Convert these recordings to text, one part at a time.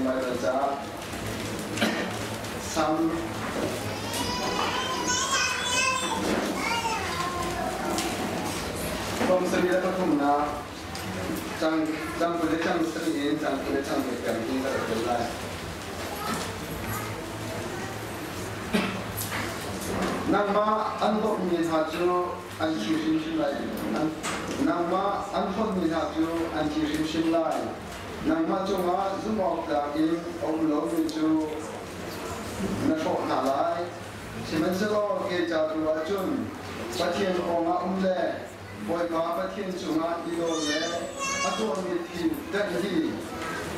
Baibal ca Sam 33nak cang cang 20 le cang sarih in cang 20 le cang riat tiang hi ka rak rel lai. Nangmah an bawmhmi hna cu an thi hrimhrim lai. Nangmah an hlawtmi hna cu an thi hrimhrim lai. Nangmah cungah zumhawktlak in a um lomi cu na hrawh hna lai. Sihmanhsehlaw kei ca tu ah cun Pathian pawngah um le Bawipa Pathian cungah i lawn le a tuahmi thil tanh hi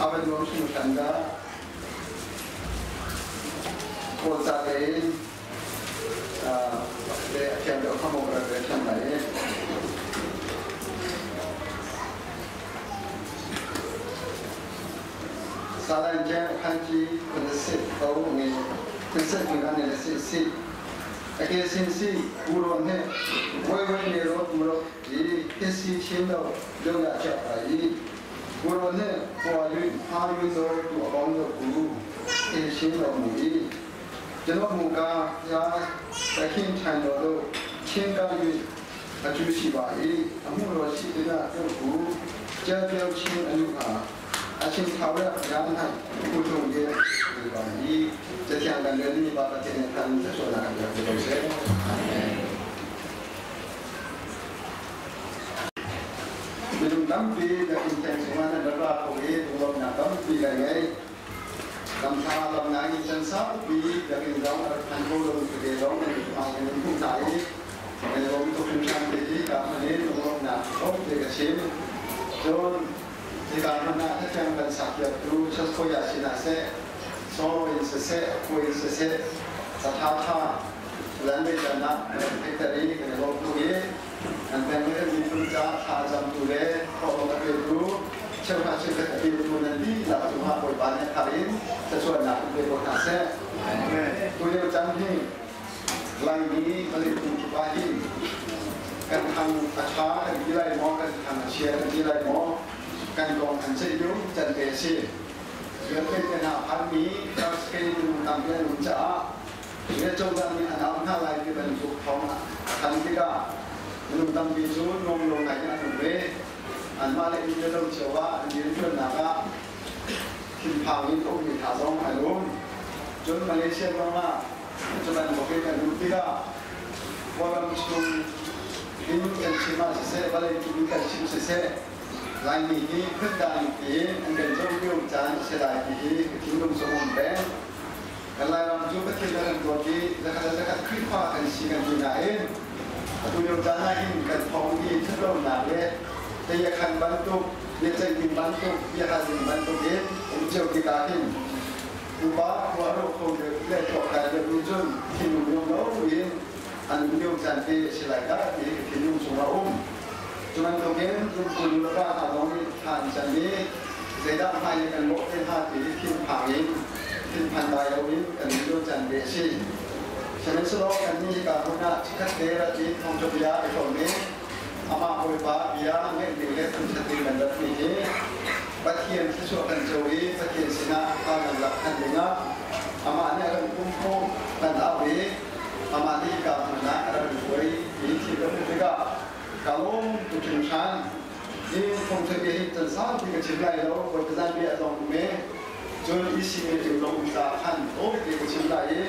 a va nuam hringhran dah! Kawl ca tein le a thiam deuh kha maw ka rak rel ṭhan lai i. Salan jeng khanci kun sit ko nge kun sit kun an le sit sit ake sin si buron he voi voi ne ro buro i hisi chin lo lo ya cha pa i buron he hua yu ha yu do tu abong do ku he chin lo mu i ကျွန်တော်မူကားဘုရားသခင်ထံတော်သို့ချဉ်းကပ်၍အကျိုးရှိပါ၏အမှုတော်ရှိသမျှတို့ကိုကြားပြောခြင်းအမှုအားအရှင်ထာဝရဘုရား၌ပူဇော်ခဲ့ပါ၏这天感觉你爸爸今天看你在说哪个东西？Minung tampi biakinn teng chungah nan rak ra kho i lunglawmhnak tampi kan ngei. Lamthla lamnak in chan saupi biakinn zong a rak phan kho lo tete zong nan hmai kan in hmuh hna i kan i lawm tuk hringhran te hi ka hman in lunglawmhnak tlawmte ka chim. Cun hika hmun ah hlathiang kan sakpiaktu Church sinah seh, Solo in siseh, Akhu in siseh, ca ṭhaṭha zan le zan ah kan rak theihter i kan i lawm tuk i An peng le kan miphun caah thla a camtu le thawhlawm a petu cheuhra cheukhat a petu nan dihlak cungah Bawipa nih a thar in thluachuahnak in pe ko hna seh. Tulio caan hi Laimi vawlei pumkip ah hin kan thang a ṭha kan ti lai maw, kan thang a chia kan ti lai maw, kan kong an ceih lio can te a si. Vialte te hna phanmi Christ minung tampi an um caah Rian cozah nih an auh hna lai ti bantuk thawng a than tikah minung tampi cu nuam lo ngai in an um ve. Anmah le inn le lo cio ah an rianṭuannak ah thinphang in a ummi hna zong an um. Cun Malaysia zong ah cu bantuk in an um tikah Kawlram chung in kan chim ah siseh, vawlei cung in kan chim siseh, Laimi hi phundang tiin an kan zoh lio caan a si lai ti hi ka thinlung cu a um peng. Kan Lairam cu Pathian le kan dawt i zakhat le zakhat Khrihfa kan si kan ti nain atu lio caan ah hin kan thawng i ṭhatlonak le teiakhan bantuk, biaceih ding bantuk, biahal ding bantuk in um cio tikah hin pupa khua ruah kho le tuaktan deuh nih cun thinlung nuam lo in an um lio caan te a si lai dah ti hi ka thinlung chungah a um. Cu bantukin zumtu nu le pa hna zong nih thla an cam i zeidah hmai kan lawh te hnga ti hi thinphang in thinphan dai loin kan um lio caan te a si. Sihmanhsehlaw kannih hika hmun ah chikkhat te rat in thawngṭha bia i hrawm i amah Bawipa bia ngaih ding le thangṭhat ding kan ratmi hi Pathian thluachuah kan co i Pathian sinah thla kan lak than dingah amah nih a kan pum khawh kan au i amah nih hika hmun ah a rak kan hruai i thil ka hmuh tikah ka lawm tuk hringhran. Hi thawngṭha bia hi can saupi ka chim lai lo, Bawipa zan bia zong um e. Cun EC meeting zong um caah khan tawite ka chim lai i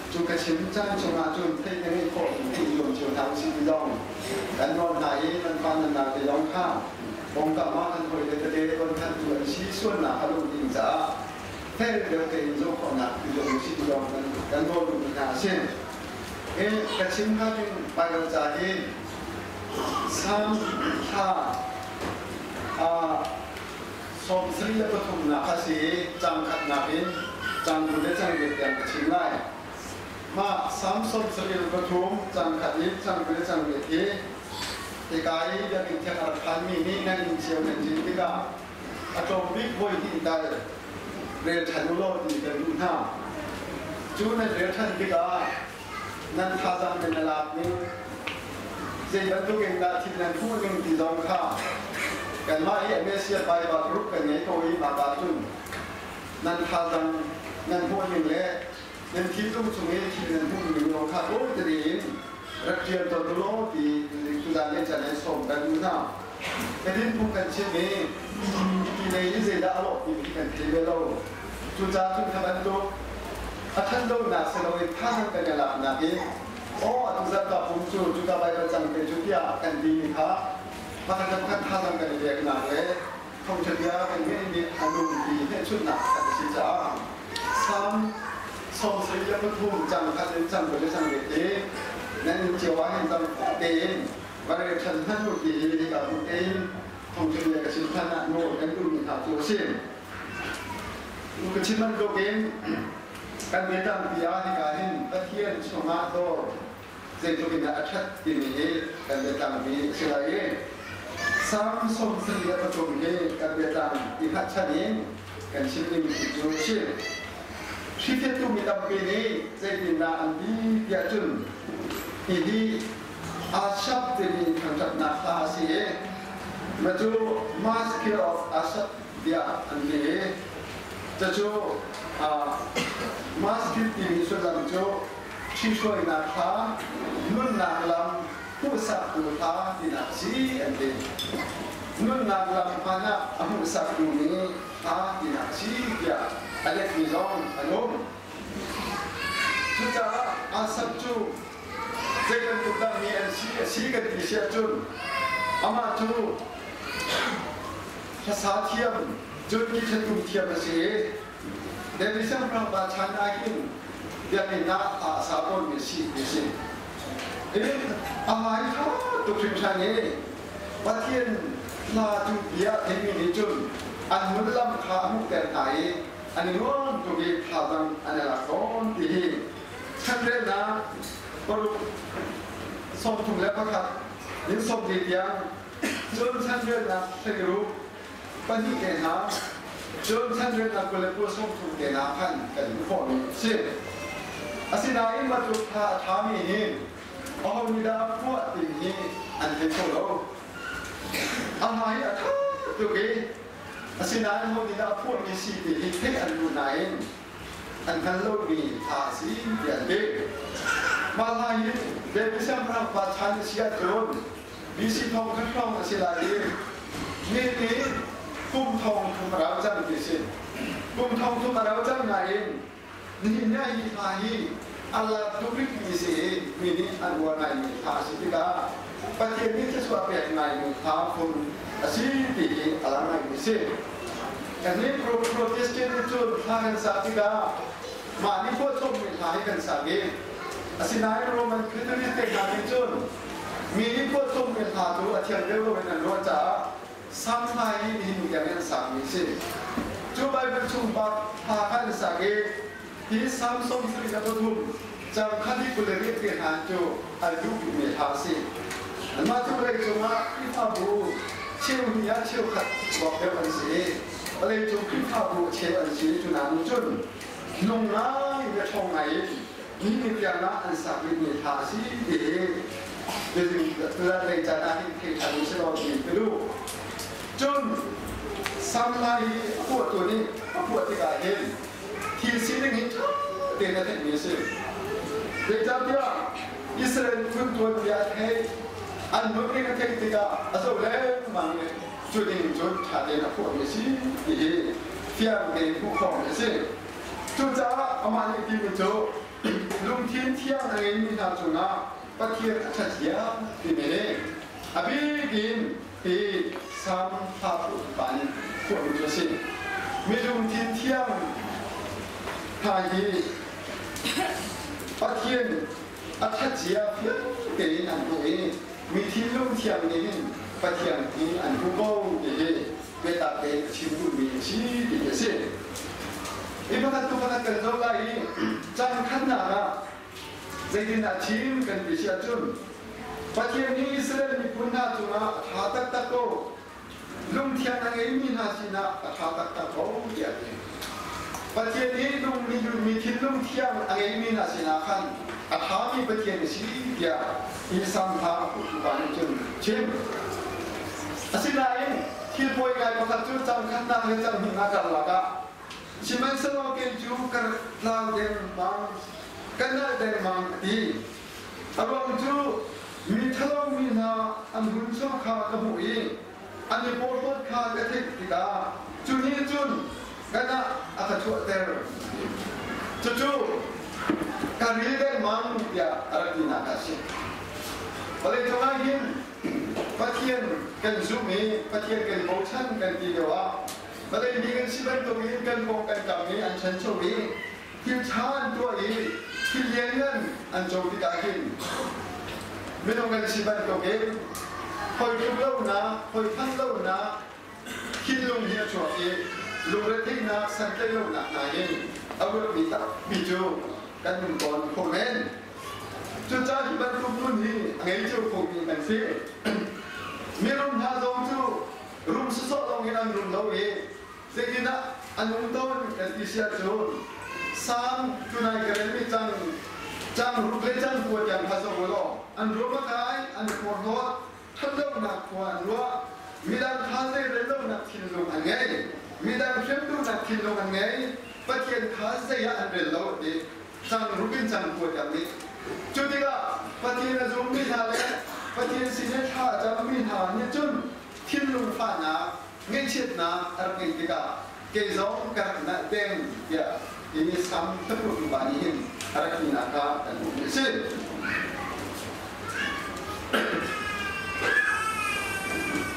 cu ka chim caan chungah cun theih ka ngeih khawh ti i zuam cio hna usih ti zong kan nawl hna i nan fa nan nau te zong kha pawngkam ah kan hawile tete donkhantu an si sualnak a lung ding caah fel deuh tein zoh khawhnak i zuam usih ti zong kan nawl duhmi hna a si. Hi ka chim hnga ding Baibal ca hi Salm thla 73 a si i cang khatnak in cang 20 le cang riat tiang ka chim lai. Mah Salm 73 cang khat in cang 20 le cang riat hi hika i biakinn thiang a rak phanmi nih nan inn cio nan ṭin tikah a tlawm bik voi hnih tal rel ṭhan u law ti kan duh hna. Cu nan rel ṭhan tikah nan thazaang nan i lak ning, zei bantuk in dah thil nan hmuh ning ti zong kha kanmah hi Amesia Bible group kan ngei ko i mah ah cun Nan thazaang nan hmuhning le nan thinlung chung i thil nan hmuhning lawng kha tawi tete in rak ṭial tawn u law ti tuzaan le caan in sawm kan duh hna. Hitin phung kan chim i ti lei in zeidah a lawh timi kan thei ve lo. Cucaah cun kha bantuk a ṭhatlonak si loin thazaang kan i laknak i aw atu zarh ka pum cu cuka Baibal cang te cu tiah kan timi kha pakhat le pakhat thazaang kan i peknak le thawngṭha bia kan ngeihmi a nung ti hmelchunhnak pakhat a si caah Salm 73 cang khat in cang le cang ve te nan inn cio ah hin cang tein va rel ṭhan hmanh u ti hi hika hmun tein thawngṭha bia ka chim hlan ah nawl kan duhmi hna cu a si. Ka chim bantukin kan bia tampi ah hika hin Pathian chungah dawr zeitluk in dah a ṭhat timi hi kan biatlangmi a si lai i Salm 73 hi kan biatlang i hngatchan in kan chim dingmi cu a si. Hriphiattu mi tampi nih zeitindah an ti tiah cun hihi Asaph timi thangṭhatnak hla a si i mah cu Maskil of Asaph tiah an ti i cucu Maskil timi sullam cu ṭhihruainak hla, nunnak lam hmuhsaktu hla tinak a si an ti. Nunnak lam hman ah a hmuhsaktu nih hla tinak a si tiah a letmi zong an um. Cucaah Asaph cu zei bantuk dah mi an si a si kan ti si ahcun amah cu hlasa thiam cun ki thiam a si i David siangpahrang pa chan ah hin biakinn ah a sa tawnmi si ti si. A hmai ṭha tuk hringhran i Pathian hla cu bia a theimi nih cun an mullam kha a hmuhter hna i an i nuam tuk i thazaang an i lak tawn ti hi chanrelnak paruk 31 in 40 tiang cun chanrelnak 16 pahnih te hna cun chanrelnak 29 te hna khan kan hmuh khawhmi a si. Asinain bantuk tha a ṭhami hi aho nih dah a phuah timi hi an thei kho lo. A hla hi a ṭha tuk i asinain aho nih dah a phuahmi si ti hi theih an duh nain an hngal lomi hla a si tiah an ti. Mah hla hi David siangpahrang pa chan a si ahcun BC thong khat hrawng a si lai i mi nih kum thong thum a rau cang ti a si. Kum thong thum a rau cang nain nihin ni ah hi hla hi a lar tuk rih mi si i mi nih an uar ngaimi hla a si tikah Pathian nih thluachuah pek ngaimi hla phun a si ti hi a lang ngaimi a si. Kannih Protestant nih cun hla kan sa tikah mah nih phuahchommi hla hi kan sak i asinain Roman Catholic te hna nih cun mi nih phuahchommi hla cu a thiang deuh loin an ruah caah Sam hla hi nihin tiang in an sakmi a si. Cu Baibal chung bak hla kha an sak i hi Sam 73 cang khat i 28 te hna cu an duh bikmi hla a si. Anmah cu vawlei cungah Khrihfabu cheu hnih ah cheukhat bak deuh an si i vawleicung Khrihfabu a cheu an si cu hna nih cun nung ngai le ṭhawng ngai in nihin tiang ah an sak rihmi hla a si ti hi tuzan lei caan ah hin thei ṭhan u si law ti ka duh. Cun Sam hla hi a phuahtu nih a phuah tikah hin thil sining hi ṭha tein a theihmi a si. Zeicahtiah Israel miphun tuanbia a theih, an nunning a theih tikah a zoh lengmang i cu ding cun ṭha tein a phuahmi a si ti hi fiang tein hmuh khawhmi a si. Cucaah amah nih timi cu lungthin thiang a ngeimi hna cungah Pathian a ṭhat ziar timi hi a bik in hi Salm hla phuahtu pa nih phuahmi cu a si. Mi lungthin thiang hna hi Pathian a ṭhat zia fiang tein an hmuh i mi thinlung thiang nih hin Pathian hi an hmu ko ti hi biatak tein a chim duhmi a si ti hi a si. Hi pakhat tu pakhat kan zoh lai i caan khatnak ah zeitindah chim kan ti si ahcun Pathian nih Israel miphun hna cungah a ṭha taktak ko lungthiang a ngeimi hna sinah a ṭha taktak ko tiah a ti. Pathian nih lung mi thinlung thiang a ngeimi hna sinah khan a ṭhami Pathian a si tiah hi Salm hla a phuhtu pa nih cun chim. Asinain thil pawi ngai pakhat cu cang khatnak le cang hnihnak karlak ah Sihmanhsehlaw kei cu ka rak tlau dengmang, ka nalh dengmang a ti. A ruang cu mi ṭhalo mi hna an huncho kha ka hmuh i an i porhlawt kha ka theih tikah cu nih cun ka nah a ka chuahter. Cucu ka ril dengmang tiah a rak tinak a si. Vawleicung ah hin Pathian kan zumh i Pathian kan bochan kan ti lio ah vawlei mi kan si bantukin kan kong kan kam i an ṭhancho i thil ṭha an tuah i thil lianngan an co tikah hin minung kan si bantukin hoi tluk lonak, hoi than lonak thinlung hi a chuak i lungretheihnak santlaih lonak hna hin a ruatmi tampi cu kan um tawn kho men. Cucaah hi bantuk nun hi a ngei cio khomi kan si. Mirum hna zong cu rum sawsawh lawng in an rum lo i zeitinah an um tawn kan ti si ahcun Salm tunai ka relmi cang cang ruk le cang kua tiang kha zoh u law an ruam a kai, an phorhlawt, ṭhatlonak khua an ruah, midang kha zeirellonak thinlung an ngei, midang hremduhnak thinlung an ngei, Pathian kha zei ah an rel lo a ti. Cang ruk in cang kua tiang nih. Cu tikah Pathian a zummi hna le Pathian sin i thla a cammi hna nih cun thinlung fahnak, ngaihchiatnak a rak ngeih tikah kei zong ka rak nalh peng tiah hi Sam hlaphurtu pa nih hin a rak tinak kha kan hmuhmi a si.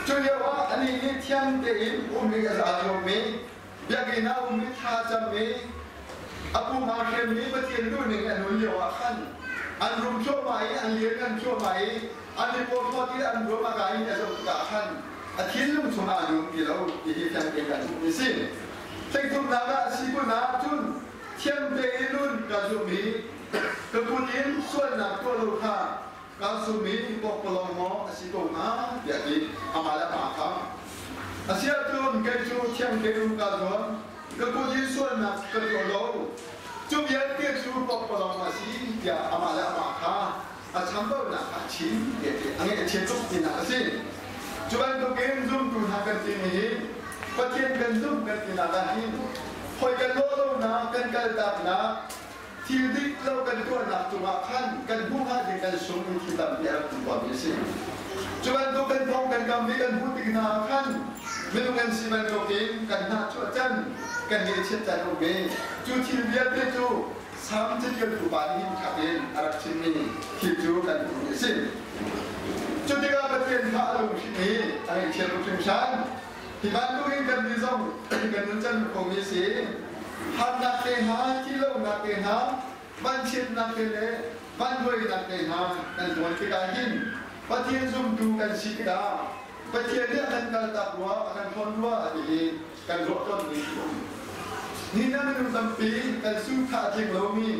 Cu lio ah anih nih thiang tein um i a zuammi, biakinn ah um i thla cammi, a pum aa hremmi Pathian duhning a nun lio ah khan an rum thluahmah i an lianngan thluahmah i an i porhlawt i an ruam a kai in a zoh tikah khan a thinlung chungah a nung ti lo ti hi fiang tein kan hmuhmi a si. Thingthumnak ah a si kun ah cun thiam tein nun ka zumh i ka kut in sualnak tuah lo kha kaa sum i pawkpalawng maw a si ko hnga tiah ti amah le amah kha. A si ahcun kei cu thiang tein um kaa zuam, ka kut in sualnak ka tuah lo. Cu vialte cu pawkpalawng a si tiah amah le amah kha a chambaunak kha a chim tiah ti a ngeih a chia tuk tinak a si. Cu bantukin zumtu hna kan timi hi Pathian kan zumh kan tinak ah hin hoi kan lawh lonak, kan kaltaknak, thil dik lo kan tuahnak cungah khan kan hmuh hnga ding kan sung mi thil tampi a rak um tawnmi a si. Cu bantuk kan thawng kan kam i kan hmuh tik hna ah khan minung kan si bantukin kan hnah chuah can, kan ngeihchiat can a um i cu thil vialte cu Salm caṭialtu pa nih hin ṭha tein a rak chimmi thil cu kan hmuhmi a si. Cu tikah Pathian kha a lunghrin i a ngaihchia tuk hringhran. Hi bantukin kannih zong kan nuncan khomi a si. Harnak te hna, thihlohnak te hna, vanchiatnak te le vanduainak te hna kan tuan tikah hin Pathian zumtu kan si tikah Pathian nih a kan kaltak rua, a kan thawn rua ti hi kan ruah tawnmi a um. Ni na minung tampi kan sungtha a tling lomi,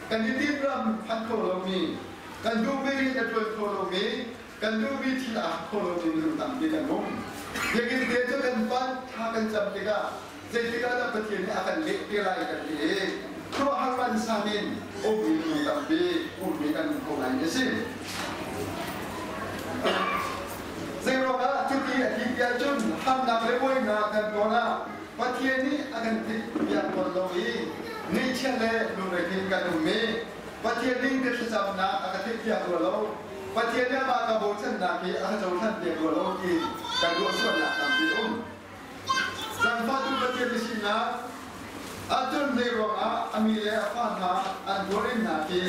kan i tinram phan kho lomi, kan duhmi rian a ṭuan kho lomi, kan duhmi thil aa kho lomi minung tampi kan um. Biakinn te cu kan pan thla kan cam tikah zeitik ah dah Pathian nih a kan leh te lai kan ti i khuaruahhar vansan in ummi minung tampi ummi kan um kho ngai a si. Zeiruangah cuti a ti tiah cun harnak le buainak kan ton ah Pathian nih a kan theihpiak tawn lo i ngaihchiat le lungretheih kan um i Pathian nih ka thlacamnak a ka theihpiak rua lo, Pathian nih amah ka bochannak hi a ka cohlanpiak rua lo ti kan ruah sualnak tampi a um. Zaangfahtu Pathian na sinak ahcun zeiruangah a mi le a fa hna an tuarinnak hi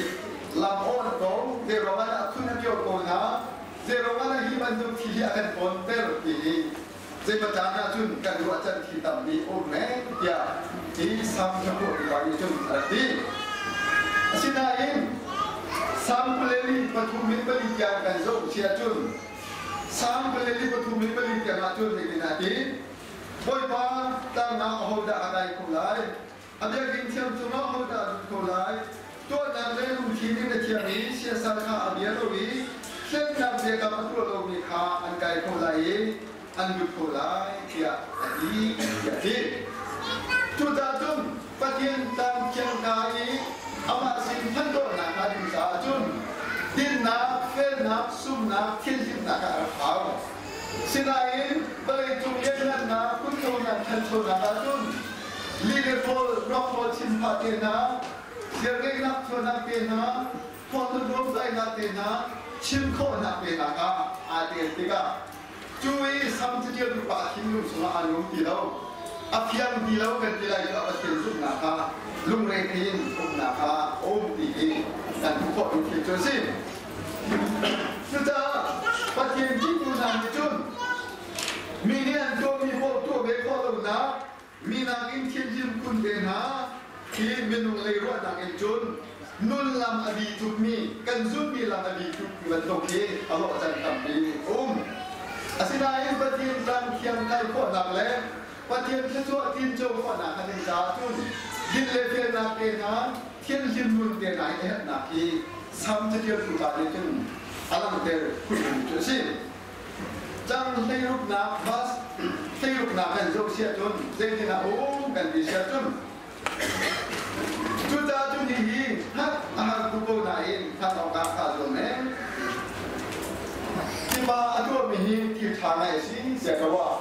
lam awn ko, zeiruangah dah a phun a kio ko hna, zeiruangah dah hi bantuk thil hi a kan tawnter ti hi zeimaw caan ahcun kan ruahchan thil tampi a um men tiah hi Salm hlaphawh pa nih cun a rak ti. Asinain Salm 24 tiang kan zoh si ahcun Salm 24 tiang ahcun zeitin aa ti? Bawipa tlangah ahodah a kai kho lai? A biakinn thiang cungah ahodah a lut kho lai? Tuahnak le lungthin in a thiang i siasal kha a bia lo i hlennak biakam a tuah lomi kha an kai kho lai i an lut kho lai tiah a ti tiah a ti. Cucaah cun Pathian tlang thiang hna i amah sin thantornak hna ding caah cun dinnak, felnak, sumnak, thianhlimnak ah a rak hau. Sinain vawleicung lianhngannak, kutconak, ṭhanchonak ahcun Li le rawl, rawkhawl chimphah te hna, siarngeihnak chuahnak te hna, thawngtha nuamzainak te hna, chim khawhnak te hna kha aa tel tikah cu i sam catialtu pa thinlung chungah aa nuam ti lo. A fiang ti lo kan ti lai cu a Pathian zumhnak kha lungre in umnak kha a um ti hi kan hmuh khawh mi thil cu a si. Cucaah Pathian ṭihtu hna nih cun mi nih an tuahmi paoh tuah ve khawh lonak mi nakin thianhlim kun ve hna hi minung lei ruahnak in cun nun lam a bi tukmi kan zumhmi lam a bi tuk bantuk hi a lawh caan tampi a um. Asinain Pathian tlang thiang kai khawhnak le Pathian thluachuah tinco khawhnak a ding caah cun din le felnak te hna thianhlim nun te hna hi a herhnak hi Salm caṭialtu pa nih cun a langhter khunmi cu a si. Cang hleiruknak verse hleiruknak kan zoh siah cun zeitin a um kan ti siah cun cucaah cun hihi hngalh a har tuk ko nain hngalh awkah kaa zuam ee. Hi pa a tuahmi hi thil ṭha ngai a si tiah ka ruah.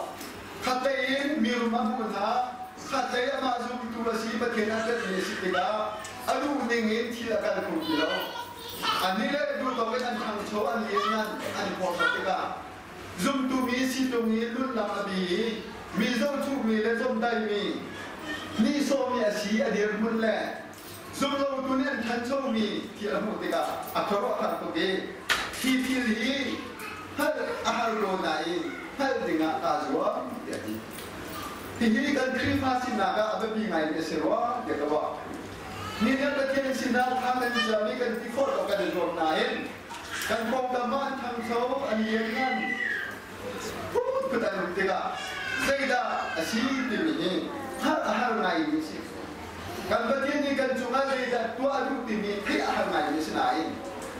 Khatlei in mirum a hmuh hna, khatlei amah zumtu a si Pathian a ṭanhmi a si tikah a duh ning in thil a kal kho ti lo. Annih le duhtawk in an ṭhangcho, an lianngan, an i porhlawt tikah zumtu mi si ṭung i nunnak a bi i mi zohchukmi le zomhtaihmi, nihsawhmi a si a dirhmun le zumlotu nih an ṭhanchomi thil a hmuh tikah a khuaruahhar tuk i hi thil hi hngalh a har ko nain hngalh dingah kaa zuam tiah a ti. Hihi kan Khrihfa sinak ah a biapi ngaimi a si rua tiah ka ruah. Ni nih Pathian sinah thla kan cam i kan ti khawh lo kan i zuam nain kan pawngkam ah an ṭhangcho, an lianngan, phut an um tikah zeidah a si timi hi hngalh a har ngaimi a si. Kan Pathian nih kan cungah zeidah tuah a duh timi theih a har ngaimi a si nain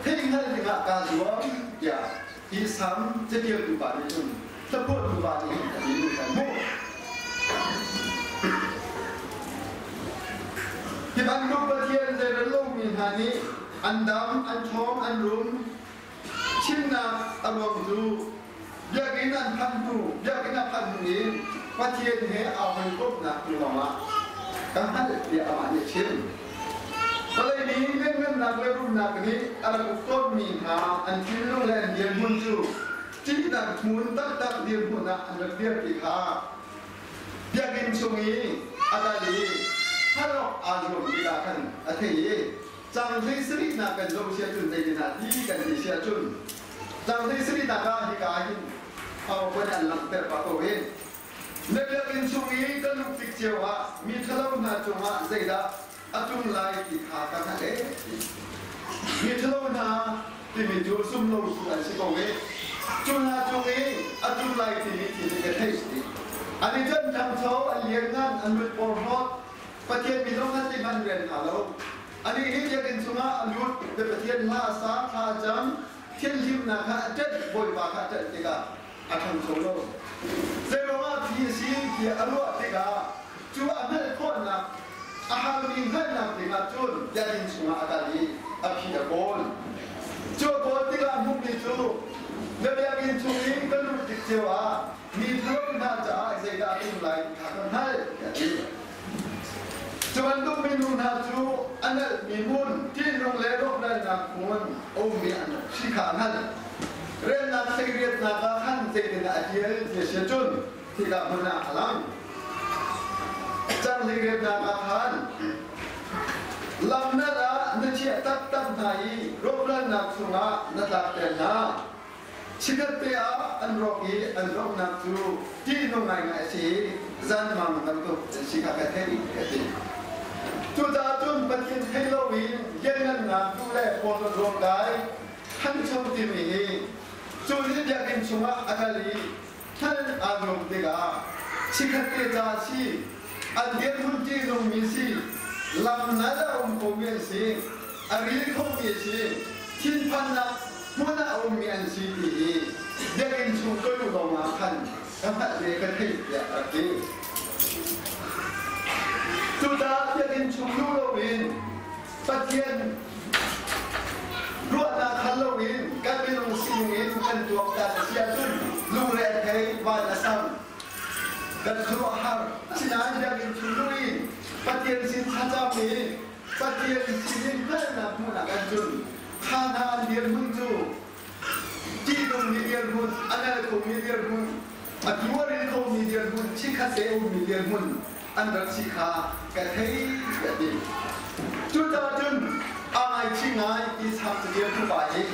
theihhngalh dingah kaa zuam tiah hi Salm caṭialtu pa nih cun hlaphuahtu pa nih hin a timi kan hmuh. Hi bantuk Pathian zeirel lomi hna nih an dam, an ṭhawng, an rum, Chimnak a ruang cu biakinn an phanh hnu, biakinn a phanh hnu in Pathian he aa hawikomhnak hnu lawngah ka hngalh tiah amah nih a chim. Vawlei nih lianngannak le rumnak nih a rak uk tawnmi hna an thinlung le an dirhmun cu ṭihnak hmun taktak dirhmun ah an rak dirpi kha biakinn chung i a kal i hngalh awk aa zuam tikah khan a thei i Cang hlei sarihnak kan zoh si ahcun zeitinah ti kan ti si ahcun cang hlei sarihnak ah hika hin PowerPoint an langhter pah ko hi. Na biakinn chung i ka luh tik cio ah mi ṭhalo hna cungah zeidah a tlung lai ti kha ka hngalh ee ti. Mi ṭhalo hna timi cu zumlotu an si ko i cu hna cung i a tlung lai timi thil hi ka theih ti. An i ṭanh ṭhangcho, an lianngan, an lut porhlawt, Pathian mi zong an ti hmanh rian hna lo. Anih hi biakinn chungah a lut, Pathian hla a sa, thla a cam, thianhlimnak kha a ṭanh, Bawipa kha a ṭanh tikah a ṭhangcho lo. Zeiruangah thi a si tiah a ruah tikah cu a hngalh khawhnak, a harmi hngalhnak dingah cun biakinn chungah a kal i a phi a kawl. Cu a kawl tikah a hmuhmi cu na biakinn chung i ka luh tik cio ah mi ṭhalo hna caah zeidah a tlung lai ti kha ka hngalh tiah a ti. Cu bantuk minu hna cu a nalhmi hmun, ṭihnung le rawhralnak hmun a ummi an rak si kha a hngalh. Relnak hleiriatnak ah khan zeitindah a ṭial ti a si ahcun khika hmun ah a lang. Cang hleiriatnak ah khan lam nal ah na chiah taktak hna i rawhralnak chungah na tlakter hna. Chikkhatte ah an rawk i an rawknak cu ṭihnung ngaingai a si i zanmang bantuk an si kha ka theih a ti. Cucaah cun Pathian thei loin lianngannak duh le pawlawt ruangkai thancho timi hi cu nih biakinn chungah a kal i hngal aa zuam tikah chikkhatte ca a si, an dirhmun ṭihnungmi si, lam nal a um khomi an si, a ril khomi a si, thinphannak hmun ah a ummi an si ti hi biakinn chung ka luh lawngah khan ka hngalh le ka theih tiah a rak ti. Cucaah biakinn chung luh loin Pathian ruahnak hal loin kan minung sining in kan tuaktan a si ahcun lungre a thei, van a sang. Kan khuaruahhar. Asinain biakinn chung luh in Pathian sin thlacam i Pathian sinin hngalhnak hmuhnak ah cun kha hna an dirhmun cu ṭihnungmi dirhmun, a nal khomi dirhmun, a tuarin khomi dirhmun, chikkhat te ummi dirhmun an rak si kha ka thei tiah a ti. Cucaah cun aa ngaichih ngai ti Salm caṭial tupa hi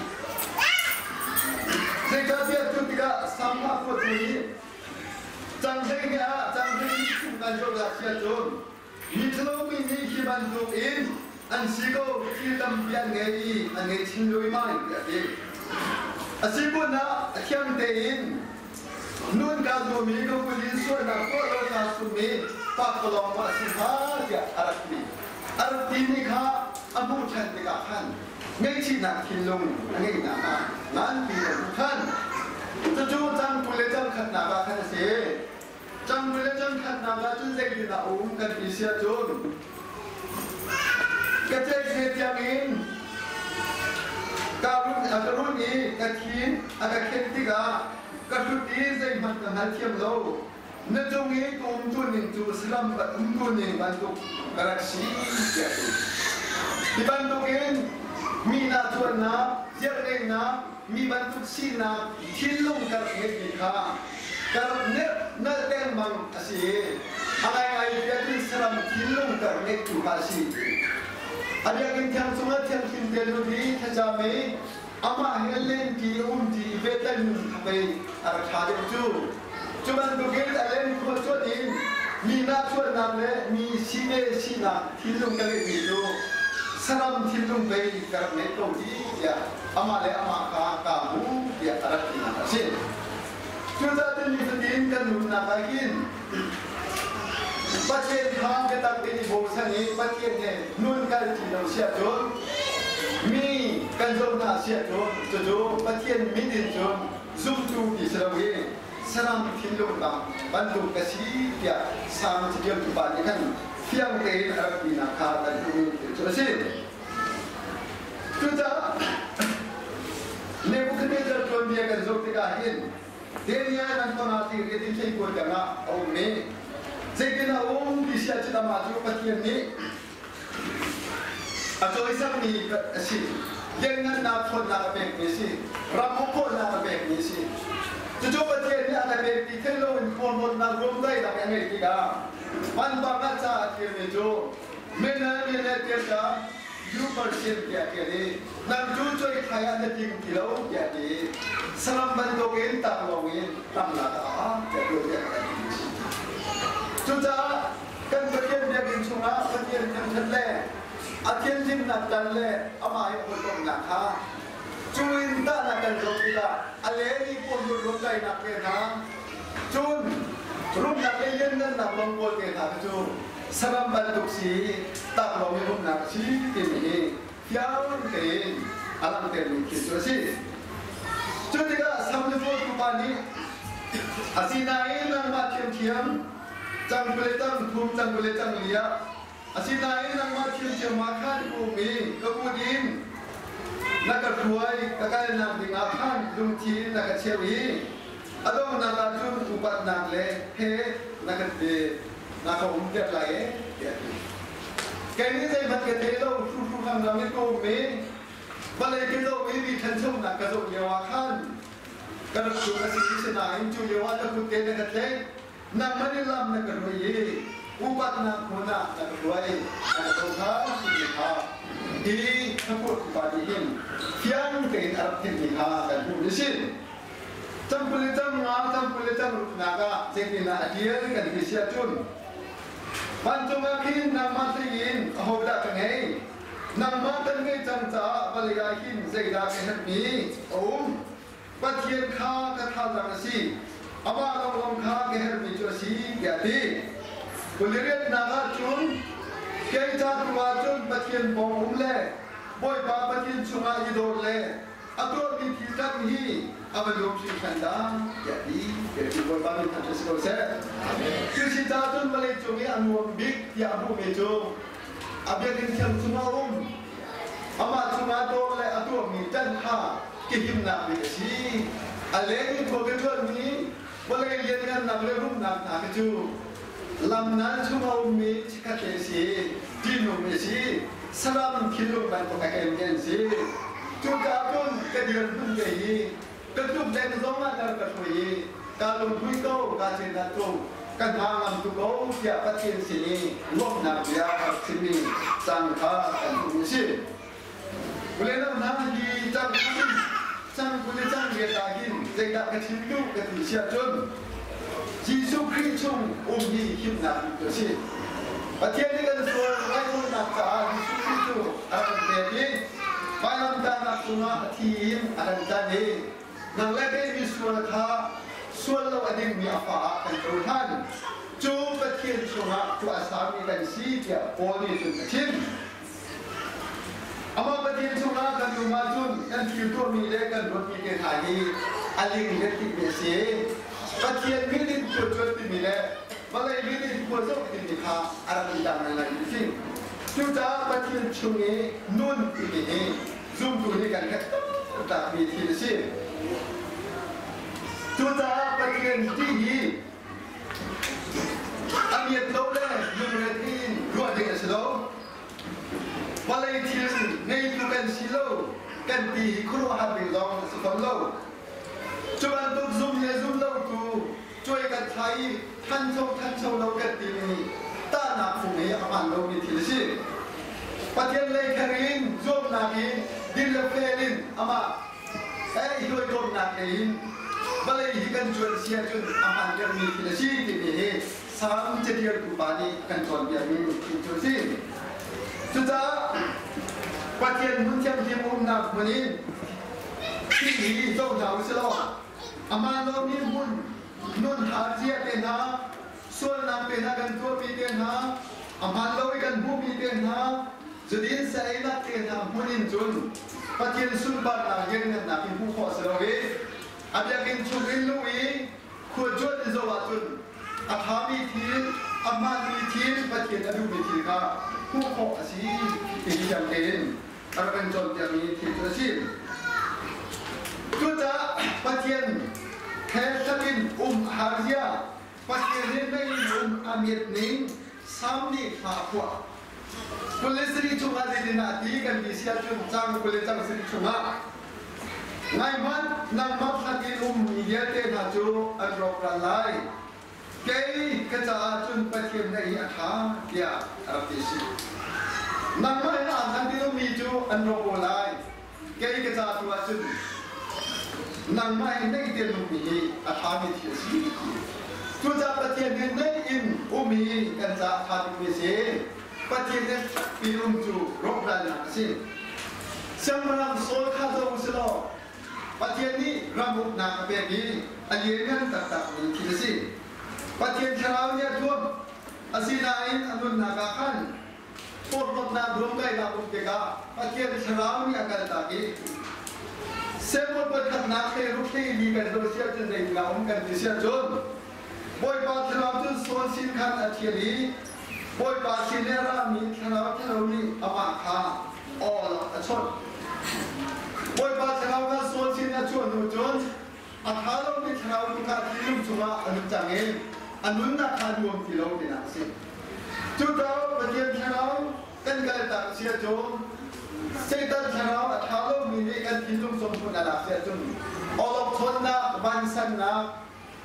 zeicahtiah cu tikah Salm hla phuahtu hi canghlei ah canghlei chung kan zoh si ahcun Mi nih hi bantukin an si ko thil tampi an ngei i an ngei chin luaimai tiah a ti. A si kun ah a thiang tein nun kaa zuam i ka kut in sualnak tuah lo kaa sum i pakpalawng maw a si hnga tiah a rak ti. A rak timi kha a hmuh ṭhan tikah khan ngaihchihnak thinlung a ngeihnak ah nganpi a hmu ṭhan. Cucu cang 20 le cang khatnak ah khan a si. Cangmui le cangkhatnak ah cun zeitin a um kan ti si ahcun ka ceih tiangin ka run a ka run i ka thin a ka khen tikah ka hrut i zeihmanh ka hngalthiam lo. Na cung i ka umtu ning cu saram umtu ning bantuk ka rak si tiah ti. Hi bantukin mi nahchuahnak, ziarngeihnak, mi bantuk sinak thinlung ka rak ngeihmi kha ka rak nalh dengmang a si i a ngaingai ti ahcun saram thinlung ka rak ngeih tu kha a si. A biakinn thiang cungah thianghlim te lut i thlacam i amah he lenṭi umṭi i pehtlaih nun kha pei a rak ṭha deuh cu. Cu bantukin a len khua cuanh in mi nahchuahnak le mi sine sinak thinlung ka ngeihmi cu saram thinlung pei ka rak ngeih ko hi tiah amah le amah kha kaa hmu tiah a rak tinak a si. Cucaah cun nifatin kan nunnak ah hin Pathian kha biatak tein i bochan i Pathian he nun kal ṭi lo si ahcun mi kan zoh hna si ahcun cucu Pathian min in cun zumtu ti si lo i saram thinlung bang bantuk ka si tiah Salm caṭialtu pa nih khan fiang tein a rak tinak kha kan hmuhmi thil cu a si. Cucaah Nebuchadnezzar tuanbia kan zoh tikah hin Daniel nan fana ti rian in thleikual tiang ah a um i zeitin a um ti si ahcun amah cu Pathian nih a cawisakmi a si. Lianngannak ṭhawnnak a pekmi a si. Ram uk khawhnak a pekmi a si. Cucu Pathian nih a ka pek ti thei loin khualmawtnak ruamdainak a ngeih tikah vanpang ah ca a ṭialmi cu Mene mene tiah you person tiah a ṭial i nang cu cuaithai ah na tling ti lo tiah a ti i saram bantukin taklawng in tamnak ah tiah tuah tiah a ti. Cucaah kan Pathian biakinn chungah Pathian thangṭhat le a thianhlimnak tan le amah he hawikomhnak kha cu in tahnak kan zoh tikah a leng i puanrut ruamkainak te hna cun rumnak le lianngannak lawngkawl te hna kha cu saram bantuk si taklawng i rumnak a si timi hi fiang tein a langhtermi thil cu a si. Cu tikah Samlifawtu pa nih asinain nangmah thiamthiam cang kul le cang thum cang kul le cang li ah asinain nangmah thiamthiam ah khan ka um i ka kut in na ka hruai ka kalnak dingah khan lungthin na ka cheuh i a donghnak ah cun upatnak le he na kan pe na ka um piak lai e tiah a ti. Kei nih zeihmanh ka thei lo hruhru ngamnam in ka um i vawlei ka zoh i mi ṭhanchonak ka zoh lio ah khan ka rak tluk a si sinain cu lio ah na kut te na ka tlaih nangmah nih lam na ka hruai i upatnak hmun ah na ka hruai na ka cohlan timi kha hi thaput upa nih hin fiang tein a rak thimmi kha kan hmuh ni si. Cangkul le cang nga, cangkul le cang ruknak ah zeitindah a ṭial kan ti si ahcun vancung ah khin nangmah hlei in ahodah ka ngei? Nangmah kan ngeih cang caah vawlei ah hin zeidah ka herhmi a um? Pathian kha ka thazaang a si, amah lawnglawng kha ka herhmi cu a si, tiah a ti. Kul i riatnak ah cun kei ca tu ah cun Pathian pawng um le Bawipa Pathian chungah i dor le a tuahmi thil dang hi a va nuam hringhran dah tiah ti tiah ti Bawipa min thangṭhat si ko seh. Cu si caah cun vawlei cung i a nuam bik tiah a hmuhmi cu a biakinn thiang chungah a um. Amah cungah dawr le a tuahmi ṭan kha ki himnak bik a si. A leng in khua ka ṭuanmi vawlei lianngannak le rumnak hna khi cu Lam nal chung a ummi chikkhatte si, ṭihnungmi si, saram thinlung bantuk a kengmi an si. Cucaah cun ka dirhmun te hi ka tluk deng zong ah nar ka hruai i kaa lunghmui ko, kaa cenat tuk, ka hna ngam tuk ko tiah Pathian sin i nuamhnak bia a rak chimmi caan kha kan hmuhmi a si. Kulenam hna hi cang in cang kul le cang riat ah hin zeidah ka chim duh ka ti siah cun Jesuh Khrih chung um hi himnak bik cu a si. Pathian nih kan sual ngaihmawhnak caah Jesuh Khrih cu a rak kan pek i vailamtahnak cungah a thi in a kan tlanh i nang le kei misual kha sual lo a dingmi a fa ah kan cohlan. Cu Pathian chungah tuah a sami kan si tiah Paul nih cun a chim. Amah Pathian chungah kan um ahcun kan thil tuahmi le kan ruatmi te hna hi a ling le timi a si. Pathian min in khua cuan timi le vawlei min in khua zoh timi kha a rak i dang ngaingai mi si. Cucaah Pathian chung i nun timi hi zumtu nih kan herh taktakmi thil a si. Cucaah Pathian ti hi A miat lo le lungret in ruah ding a si lo. Vawlei thil ngeitu kan si lo kan ti hi khuaruahhar ding zong a si fawn lo. Cu bantuk zum le zum lo tu cuai kan thla i thancho thancho lo kan timi tahnak phung hi a hmaan lomi thil a si. Pathian lei kher in zuamnak in din le fel in amah he i hawikomhnak lei in vawlei hi kan cuan si ahcun a hmaan deuhmi thil a si timi hi Salm catialtu pa nih a kan cawnpiakmi thil cu a si. Cucaah Pathian hmun thianghlim umnak hmun in thil hi zoh hna u sih law amah lomi hmun nun har cia te hna sualnak te hna kan tuahmi te hna a hmaan lo i kan hmuhmi te hna Cutin saeinak te hna hmun in cun Pathian sunparnak lianngannak hi hmuh khawh a si lo i a biakinn chung in luh i khua cuanh in zoh ahcun a ṭhami thil, a hmaanmi thil, Pathian a duhmi thil kha hmuh khawh a si ti hi fiang tein a rak kan cawnpiakmi thil cu a si. Cucaah Pathian he hlat in um a har zia, Pathian he naih in um a miat ning Salm nih hla a phuah. 27 chungah zeitindah a ti kan ti si ahcun caang 27 chungah Ngaihmanh, nangmah hlat in ummi vialte hna cu an rawkral lai. Kei ka caah cun Pathian naih hi a ṭha tiah a rak ti si. Nangmah in aa hlat in ummi cu an rawk ko lai. Kei ka ca tu ah cun nangmah hi naih te lummi hi a ṭhami thil a si. Cucaah Pathian nih naih in um hi kan caah a ṭha bikmi a si. Pathian nih pi um cu rawhralnak a si. Siangpahrang Saul kha zoh u sih law Pathian nih ram uknak a pek i a lianngan taktakmi thil a si. Pathian thlarau nih a thuam. Asinain a nunnak ah khan Porhlawtnak ruamkainak um tikah Pathian Thlarau nih a kaltak i Samuel pakhatnak hlei ruk hlei li kan zoh si ahcun zeitindah um kan ti si ahcun Bawipa Thlarau cun Saul sin khan a ṭhial i Bawipa sin i a rami Thlarau ṭhalo nih amah kha aw a chawnh. Bawipa Thlarau kha Saul sin a chuah hnu cun a ṭha lomi thlarau tu kha thinlung chungah a lut cang i a nunnak kha nuam ti lo tinak a si. Cucaah Pathian thlarau kan kaltak si ahcun Satan thlarau a ṭha lomi nih kan thinlung chung hmun a lak si ahcun awlokchonnak, vansannak,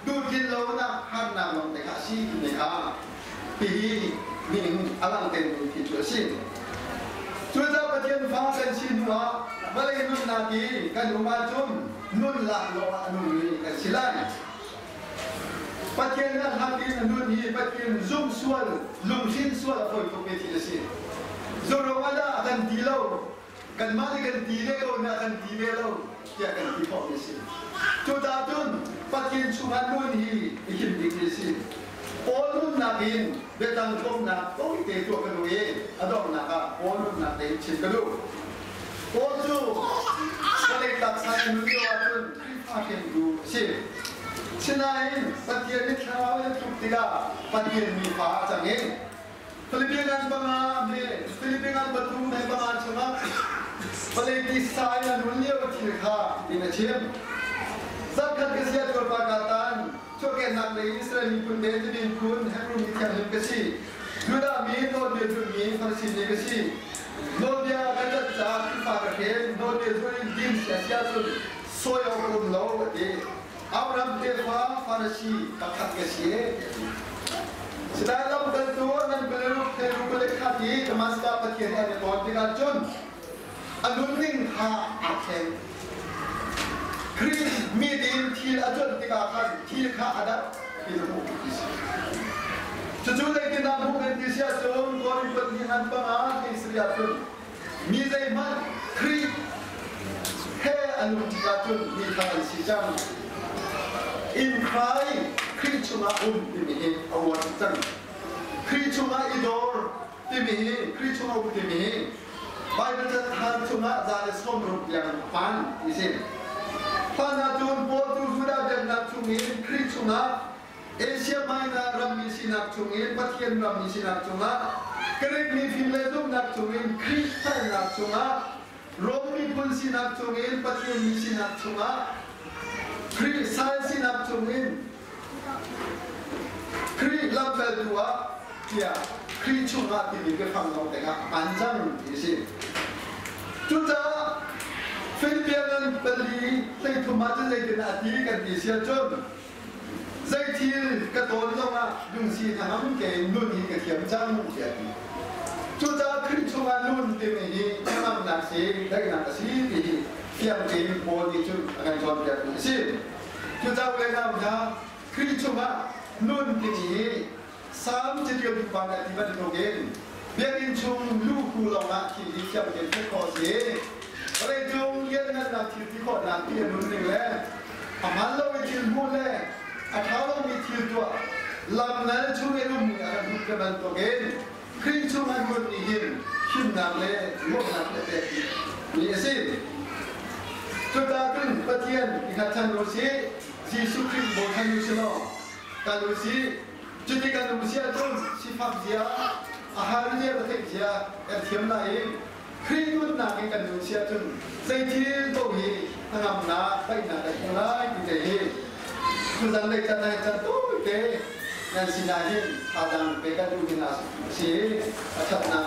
duhtlin lonak, harnak lawng te kha a si timi kha hihi nihin a langhtermi thil cu a si. Cucaah Pathian fa kan si hnuah vawlei nunnak i kan um ahcun nun laklawh ah a nungmi kan si lai. Pathian a hlat in a nun hi Pathian zumh sual, lungthin sual a fawi tukmi thil a si. Zurong ah dah a kan ti lo, kanmah nih kan ti ve ko na kan ti ve lo tiah kan ti khawhmi a si. Cucaah cun Pathian chungah nun hi i him dingmi a si. Paul nunnak in biatang tlawmnak tawite tuah ka duh i a donghnak ah Paul nunnak tein chim ka duh. Paul cu vawlei taksa in nun lio ahcun Khrihfa hremtu a si. Sinain Pathian nih thlarau in a tluk tikah Pathian mifa a cang i Philippian panga he Philippian pathum he panga chungah vawlei tisa in a nun lio thil kha in a chim. Zakhat ka sia tuarpa ka tan chuahkehnak lei Israel miphun Benjamin phun Hebrew mi thianghlim ka si. Judah mi nawlbia zulmi Farasi mi ka si. Nawlbia ka ṭanh caah Khrihfa ka hren, nawlbia zul in din si a si ahcun sawi awk a um lo a ti. Abraham tefa Farasi pakhat ka si e a ti. Sitai lamkaltu nan kule theiru kule khat i Damascus Pathian he an i ton tikah cun a nunning kha aa thleng. Khrih mi din thil a cuanh tikah khan thil kha a dap ti na hmuh ti si. Cucu zeitindah hmuh kan ti si ahcun Korin pahnih ngan panga hei sari ahcun mi zeihmanh Khrih he a nung ṭi ahcun mi thar an si cang. In Christ, Khrih chungah um timi hi a uar cang. Khrih chungah i dor timi hi Khrih chungah um timi hi Baibal cathar chungah 160 tiang a phan ti si. Hlan ahcun Paul cu Judah biaknak chungin Khrih chungah Asia Minor rammi sinak chungin Pathian rammi sinak chungah Greek mifim le zumhnak chungin Khrih hngalhnak chungah Rom miphun sinak chungin Pathian mi sinak chungah Khrih sal sinak chungin Khrih lamkaltu ah tiah Khrih chungah timi biafang lawng te kha a hmaan cang ti a si. Cucaah Philippian ngan pali 33 ah cun zeitin a ti kan ti si ahcun zei thil ka tawn zongah lungsi hnangam tein nun hi ka thiam cang tiah a ti. Cucaah Khrih chungah nun timi hi hnangamnak si, daihnak a si ti hi fiang tein Paul nih cun a kan cawnpiakmi a si. Cucaah le nau hna, Khrih chungah nun timi hi Salm caṭialtu pa nih a ti bantukin biakinn chung luhku lawngah thil hi thiam tein theih khawh a si. Vawleicung lianngannak thil ti khawhnak ti a nunning le a hmaan lomi thil hmuh le a ṭha lomi thil tuah lamnal chung i ummi a kan hmuh bantukin Khrih chungah nun nih hin himnak le nuamhnak a pek mi a si. Cucaah cun Pathian i hngatchan u sih, Jesuh Khrih bochan u sih law kal u sih. Cuti kan um si ahcun sifak zia, a har zia va theih zia kan thiam lai i Khrih nunnak in kan nun si ahcun zei thil paoh hi hnangamnak, daihnak kan hmu lai ti te hi tuzan lei can ah can tawite nan sinah hin thazaang pe kan duh ding a si. A ṭhatnak.